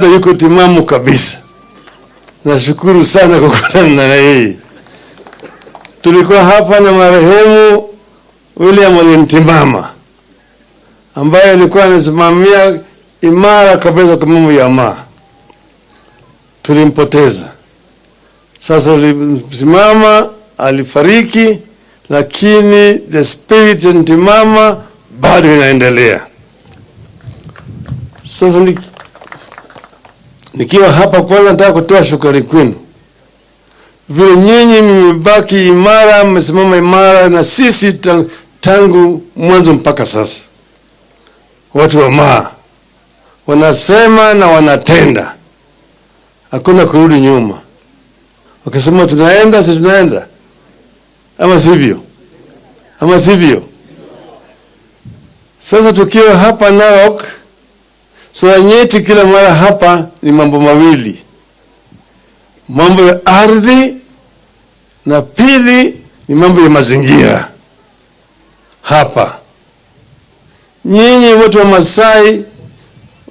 Yuko timamu kabisa. Nashukuru sana kukutana na yeye. Tulikuwa hapa na marehemu William Ole Ntimama ambaye alikuwa anasimamia imara kabisa kwa mambo ya Maa. Tulimpoteza. Sasa tulimsimama, alifariki, lakini the spirit ya Ntimama bado inaendelea. Sasa nikiwa hapa, kwanza nataka kutoa shukrani kwenu vile nyinyi mmebaki imara, mmesimama imara na sisi tangu mwanzo mpaka sasa. Watu wa Maa wanasema na wanatenda, hakuna kurudi nyuma. Wakisema tunaenda, si tunaenda, ama sivyo? Ama sivyo? Sasa tukiwa hapa Narok, swala nyeti kila mara hapa ni mambo mawili: mambo ya ardhi na pili ni mambo ya mazingira. Hapa nyinyi watu wa Masai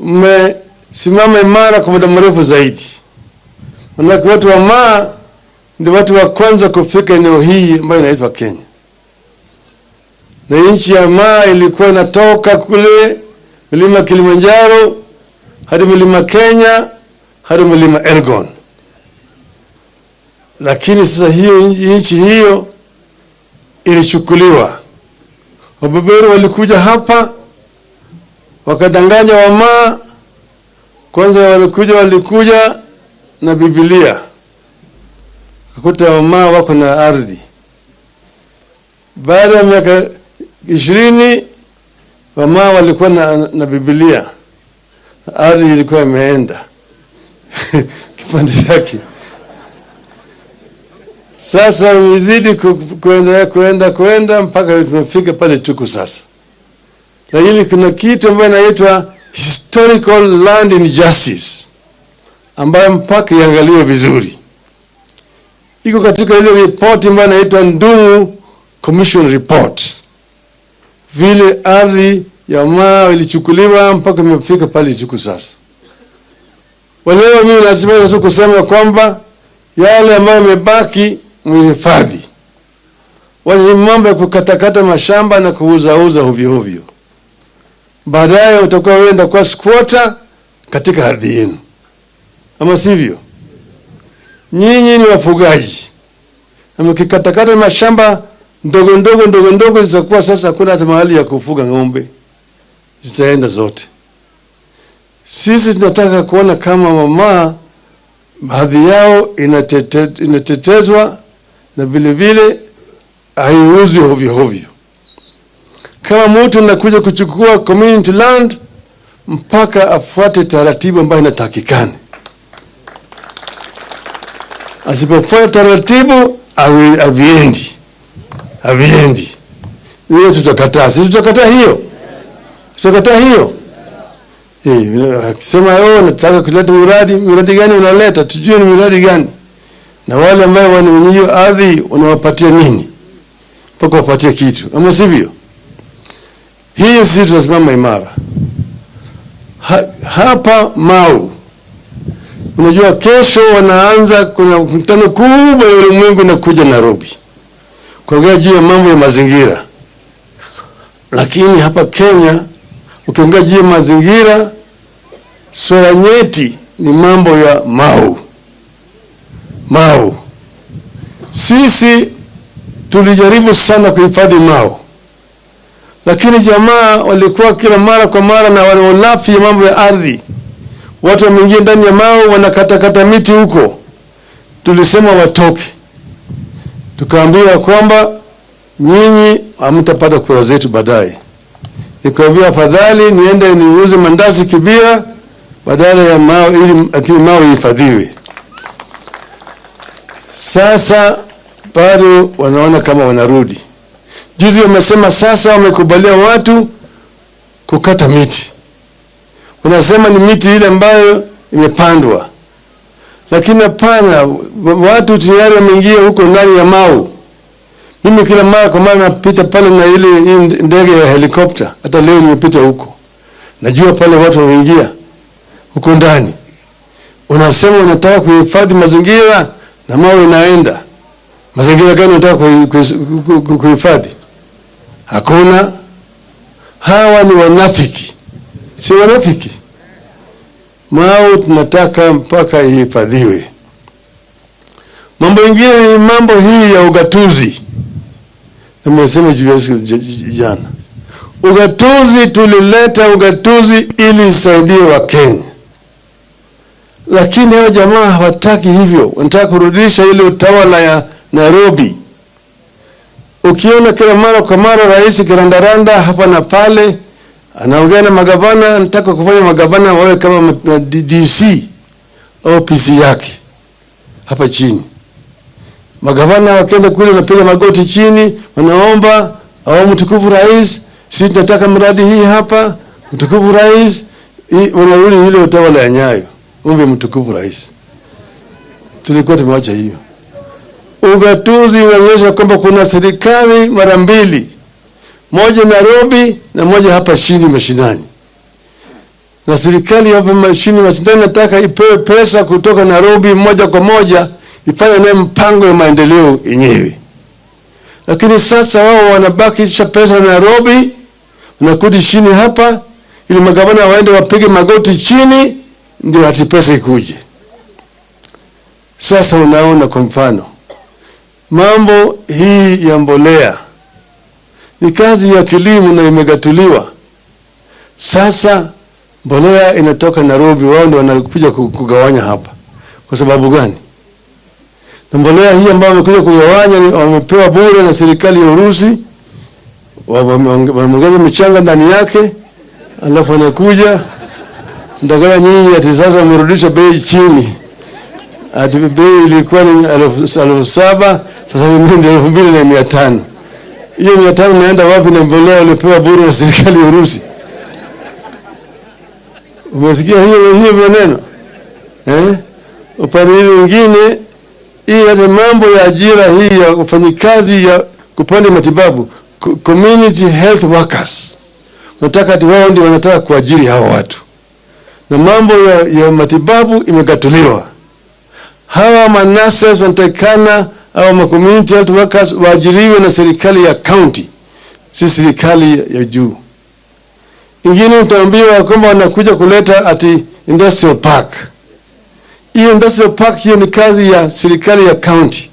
mmesimama imara kwa muda mrefu zaidi, manake watu wa Maa ndio watu wa kwanza kufika eneo hii ambayo inaitwa Kenya, na nchi ya Maa ilikuwa inatoka kule milima Kilimanjaro hadi milima Kenya hadi milima Elgon. Lakini sasa hiyo nchi hiyo ilichukuliwa. Wabeberu walikuja hapa wakadanganya Wamaa. Kwanza walikuja na Biblia, wakakuta Wamaa wako na ardhi. Baada ya miaka 20 Wamaa walikuwa na Biblia, ardhi ilikuwa imeenda kipande chake. Sasa imezidi kuenda kuenda kuenda mpaka tumefika pale tuko sasa. Lakini kuna kitu ambayo inaitwa historical land injustice ambayo mpaka iangaliwe vizuri. Iko katika ile ripoti ambayo inaitwa Ndung'u Commission Report, vile ardhi ya Maa ilichukuliwa mpaka imefika pale tuko sasa. Waleo mimi lazima tu kusema kwamba yale ambayo yamebaki muhifadhi. Wacha mambo ya kukatakata mashamba na kuuzauza ovyo ovyo. Baadaye utakuwa wewe kwa squatter katika ardhi yenu, ama sivyo? Nyinyi ni wafugaji, na mkikatakata mashamba ndogo ndogo ndogo ndogo, zitakuwa sasa hakuna hata mahali ya kufuga ng'ombe, zitaenda zote. Sisi tunataka kuona kama Wamaa hadhi yao inatetezwa na vile vile haiuzwi ovyo ovyo. Kama mtu anakuja kuchukua community land, mpaka afuate taratibu ambayo inatakikana. Asipofuata taratibu haviendi, haviendi. Hiyo tutakataa. Sisi tutakataa hiyo, tutakataa hiyo. Akisema wewe unataka kuleta miradi, miradi gani unaleta? Tujue ni miradi gani, na wale ambao wana wenyewe ardhi unawapatia nini mpaka wapatie kitu, ama sivyo? Hiyo sisi tunasimama imara hapa Mau. Unajua kesho wanaanza, kuna mkutano kubwa ya ulimwengu inakuja Nairobi kuongea juu ya mambo ya mazingira, lakini hapa Kenya ukiongea juu ya mazingira, swala nyeti ni mambo ya Mau. Mau sisi tulijaribu sana kuhifadhi Mau, lakini jamaa walikuwa kila mara kwa mara na wanaolafi ya mambo ya ardhi. Watu wameingia ndani ya Mau wanakatakata miti huko. Tulisema watoke, tukaambiwa kwamba nyinyi hamtapata kura zetu baadaye. Nikaambia afadhali niende niuze mandazi Kibira badala ya Mau, ili lakini Mau ihifadhiwe. Sasa bado wanaona kama wanarudi. Juzi wamesema sasa wamekubalia watu kukata miti, wanasema ni miti ile ambayo imepandwa, lakini hapana, watu tayari wameingia huko ndani ya Mau. Mimi kila mara kwa mara napita pale na ile ndege ya helikopta, hata leo nimepita huko, najua pale watu wameingia huko ndani. Unasema unataka kuhifadhi mazingira na Mau inaenda. Mazingira gani unataka kuhifadhi? Hakuna. Hawa ni wanafiki, si wanafiki? Mau tunataka mpaka ihifadhiwe. Mambo ingine ni mambo hii ya ugatuzi. Nimesema juu ya jana. Ugatuzi, tulileta ugatuzi ili isaidie Wakenya, lakini hao jamaa hawataki hivyo, wanataka kurudisha ile utawala ya Nairobi. Ukiona kila mara kwa mara rais kirandaranda hapa na pale, anaongea na magavana, anataka kufanya magavana wawe kama DC au PC yake hapa chini. Magavana wakienda kule wanapiga magoti chini, wanaomba, au mtukufu rais, sisi tunataka mradi hii hapa, mtukufu rais. Wanarudi ile utawala ya Nyayo, umbe mtukufu rais. Tulikuwa tumewacha hiyo. Ugatuzi unaonyesha kwamba kuna serikali mara mbili, moja Nairobi na moja hapa chini mashinani. Na serikali hapa chini mashinani nataka ipewe pesa kutoka Nairobi moja kwa moja, ifanye naye mpango ya maendeleo yenyewe. Lakini sasa wao wanabakisha pesa Nairobi, wanakuja chini hapa ili magavana waende wapige magoti chini ndio ati pesa ikuje. Sasa unaona, kwa mfano mambo hii ya mbolea ni kazi ya kilimo na imegatuliwa. Sasa mbolea inatoka Nairobi, wao ndio wanakuja kugawanya hapa. Kwa sababu gani? Na mbolea hii ambayo wamekuja kugawanya wamepewa bure na serikali ya Urusi, wameongeza mchanga ndani yake, alafu wanakuja ndagaya nyinyi ati sasa wamerudisha bei chini. Ati bei ilikuwa ni 7,000, sasa ni 2,500. Hiyo 500 inaenda wapi na mbolea ulipewa bure na serikali ya Urusi? Umesikia hiyo maneno? Upande mwingine, hii hata mambo ya ajira hii ya wafanyikazi ya kupanda matibabu, community health workers, wanataka ati wao ndio wanataka kuajiri hao watu. Na mambo ya matibabu imegatuliwa. Hawa manurses wanatakikana, au ma community health workers waajiriwe na serikali ya county, si serikali ya juu. Ingine utaambiwa kwamba wanakuja kuleta ati industrial park. Hiyo industrial park hiyo ni kazi ya serikali ya county.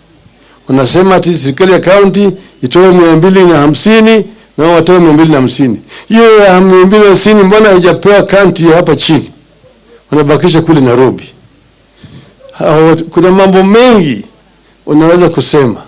Wanasema ati serikali ya county itoe 250 na wao watoe 250. Hiyo ya 250 mbona haijapewa county ya hapa chini? Wanabakisha kule Nairobi. Kuna mambo mengi unaweza kusema.